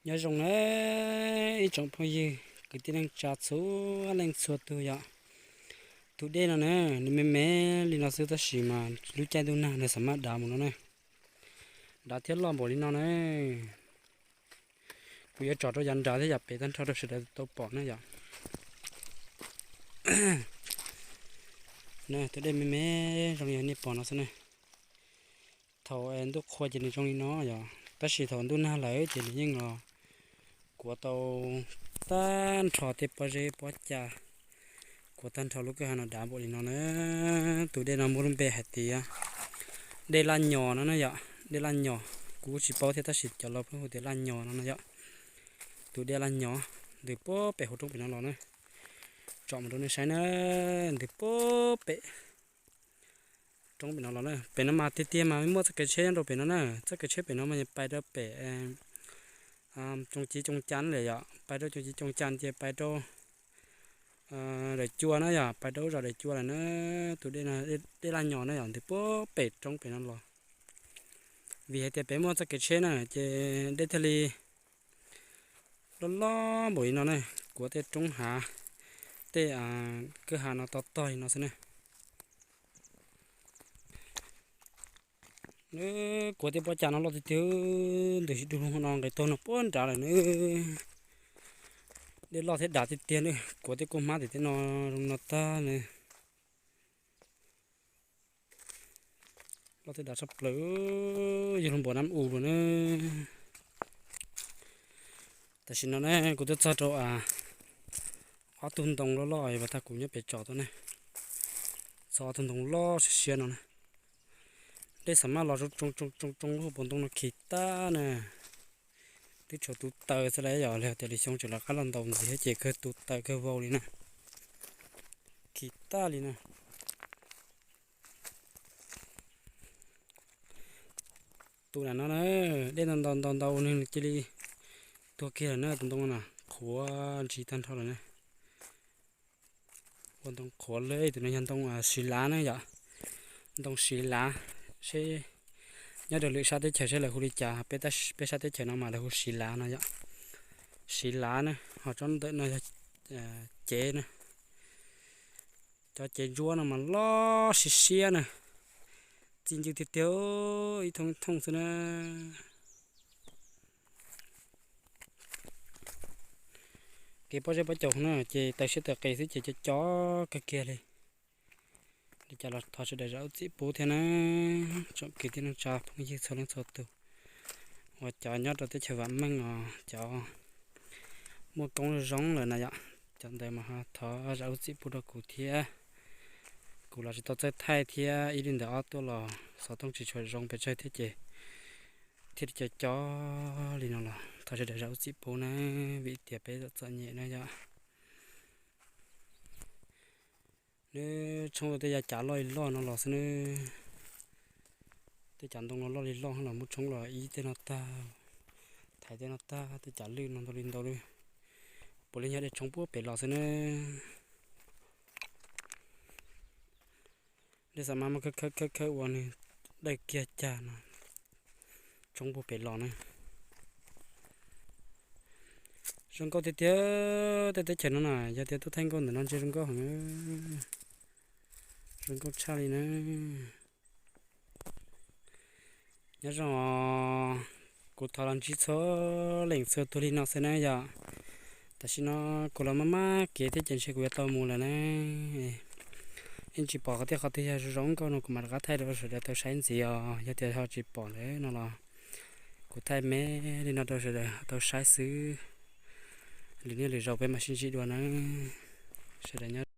Nyob zoo na ib tsoom phooj ywg kwv tij neej tsa txhua leej txhua tus yom. Tus dej no na, nws me me li no xwb tab sis mas lub caij ntuj nag nws xam maj dav mus no na. Dav thiab loj npaum li no na. Kuv yuav tsom rau yav nrad thiab yav pem tag nrho rau sawv daws tau pom na yom. Tus dej me me zoo li nej pom no xwb na. Thaum ntuj qhua ces nws zoo li no yom, tab sis thaum ntuj nag lawm ces nws yeej los kuav tau tag nrho tej pob zeb pob ca, kuav tag nrho lub kwj ha no dav npaum li no na. Tus dej no muaj lub npe hais tias dej Laj Nyos no na yom, dej Laj Nyos. Kuv kuj tsis paub thiab tab sis cov laus pheej hu tias Laj Nyos no na yom. Tus dej Laj Nyos ntws puag pem hauv roob pem no los na. Tsom mus rau nej saib na, ntws puag pem roob pem no los na. Pem no mas tiag tiag mas muaj txoj kev tsheb nyob rau pem no na. Txoj kev tsheb pem no mas pais rau pem Coom Civ Coom Cas lawm yom, pais rau Coom Civ Coom Cas ces pais rau Daim Cua na yom, pais rau lub zos Daim Cua lawm na. Tus dej Laj Nyos na yom, ntws puag pem roob pem no los. Vim hais tias pem muaj txoj kev tsheb na ces dej thiaj li loj loj npaum li no na, kuav tej roob hav, tej kwj ha no to tog li no xwb na. Kuav tej pob ca no loj tiag tiag, ntws sib dug no nqes taug no puag nrad lawm na. Dej loj thiab dav tiag tiag na, kuav tej kuj hmab tim tej no zoo no tag na. Loj thiab dav tshaj plaws, yog lub npam nab u lawm na. Tam sim no ne kuv twb txog rau ob tug ntoo loj loj uas tag kuv nyob pem tsom tuaj ne. Txog ob tug ntoo loj siab siab no na. Dej xam maj los tsoo tsoo tsoo tsoo lub hauv paus ntoo no khi tag na. Twb tshuav tus taws xwb las yom, li tias lwm xyoo tseem lawv qab los ntaus ntxiv thiab ces kawg tus taws kawg vau li na. Khi tag li na. Tus na no na, dej ntau ntau ntau ntau nws cia li tuag kiag lawm na, tus ntoo no na qhuav ntsis tag nrho lawm na. Ua ntoo qhuav lawm, tus no yog ntoo siv lav na yom. Ntoo siv lav, seb nyob rau lwm sab teb chaws seb lawv hu li cas, peb sab teb chaws no mas lawv hu siv lav no yom. Siv lav na, ho tsob ntawm no yog cev na. Cov cev ntsuab no mas loj siab siab na, txi ncw tiag tiag, ib thooj ib thooj xwb na. Kev pob zeb pob caus na ces taws siab taws qis xwb ces cov cov kawg kiag li. Li cas los thov sawv daws zam lub txim pub thiab na, tsoom kwv tij neej tsa phooj ywg txhua leej txhua tus, uas cov nyob rau teb chaws vam meej os, cov muaj koob zoo lawm na yom, cov ntawd mas thov zam lub txim pub rau kuv thiab. Kuv los tsis tau txawj thaij thiab ib li ntawd ob tuaj los xov tooj tsis tshua zoo pes tsawg thiab ces thiaj li cov cov li no los thov sawv daws zam lub txim pub na, vim tias peb txom txom nyem na yom. Nws tshoob rau tej yav cav loj li loj no los xwb nab. Tej cav ntoo no loj li loj los muab tshoob los ib tej no tag, thaiv tej no tag, tej cav lwj no ntau li ntau li. Puav leej yog dej tshoob puag pem los xwb nab. Dej xa mab muab khawb khawb khawb ua nws dawj kiag cag no, tshoob puag pem los na. Zoo nkauj tiag tiag, tej teb chaws no na yog tias tuaj thaij nkauj ntawm no ntshe zoo nkauj heev, zoo nkauj tshaj li na. Nyob zoo, kuv thov los ntsib txhua leej txhua tus li no xwb na yom. Tam sim no kuv los maj maj kev thiab ces ntshe kuv yuav tau mus lawm na. Yeej tsis pom qhov tiaj qhov twg yog zoo zoo nkauj no kuv mam rov qab thaij rau sawv daws tau saib ntxiv os. Yog tias ho tsis pom lawm no los kuv thaij me li no rau sawv daws tau saib xwb. Lwm niaj lwm zaus peb mam sib ntsib dua na. Sawv daws nyob.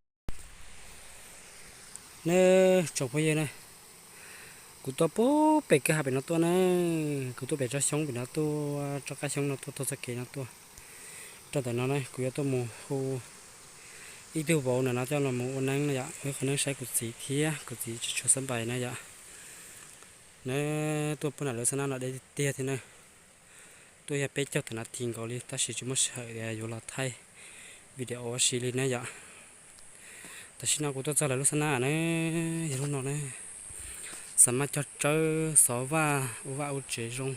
Nab tsoom phooj ywg na, kuv tuaj puag pem kwj ha pem no tuaj na, kuv tuaj pem tsob xyoob pem no tuaj, tsob qab xyoob no tuaj, taug txoj kev no tuaj rau ntawm no na, kuv yuav tuaj mus hu ib tug vauv ntawm no coj los mus ua neeb na yom, ua ib qho neeb saib kuv txiv thiab, kuv txiv tsis tshua xab npais na yom. Nab tuaj puag nram lawv xab nab no deb tiag tiag thiab na. Tuaj yog peb caug tam nas this nkaus li tab sis tsis muaj sij hawm yuav los thaij video ua si li na yom. Tam sim no kuv tuaj txog lawv lub xab nab na, yog lub no na. Xa maj cog tsawb, xov vaj, ua vaj ua tsev zoo.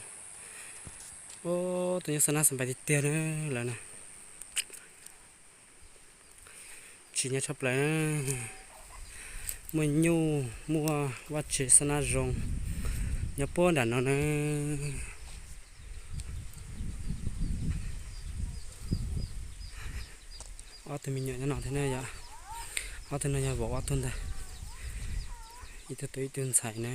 Tus nyob xab nab xab npais tiag tiag na lawm na. Tsim nyog tshaj plaws na. Muaj nyuj, muaj vaj tse xab nab zoo nyob puag nram no na. Ob tug me nyuam nyob no thiab na yom. Ob tug no yog vauv ob tug ntag. Ib tug tub ib tug ntxhais na.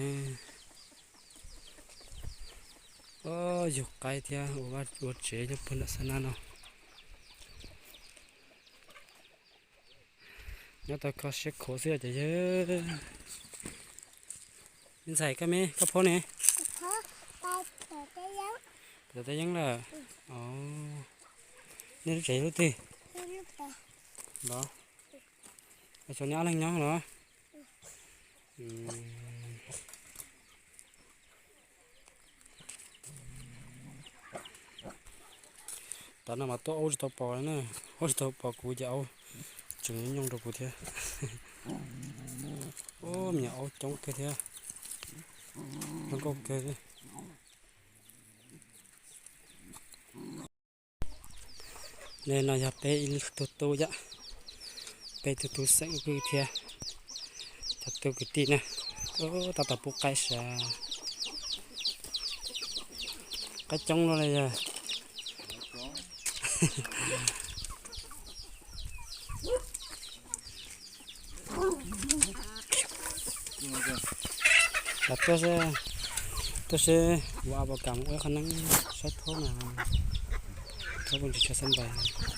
Yug qaib thiab ua vaj ua tsev nyob puag nram xab nab no. Nyob tau kho siab khuav xwb ces yog. Me ntxhais, koj me, koj phob ne? Tom teb yeeb lawm. Nej lub tsev lub twg? Los, xyov nej ob leeg nyob los? Tav no mas tuaj aub tsis tau pom na, aub tsis tau pom kuv ces aub tseem nyooj rau kuv thiab. Ub, me nyuam aub coob kawg thiab, zoo nkauj kawg. No yog peb ib tug tub yom, peb tug tub xeem Vwj thiab cov tub kwv tij na. Tab tom pub qaib sav, qaib coob luaj li yog. Los tuaj seb, tuaj seb vauv A Pos Kam mus ua ib qho neeb saib thaub na, thaub puas tsis tshua xab npais.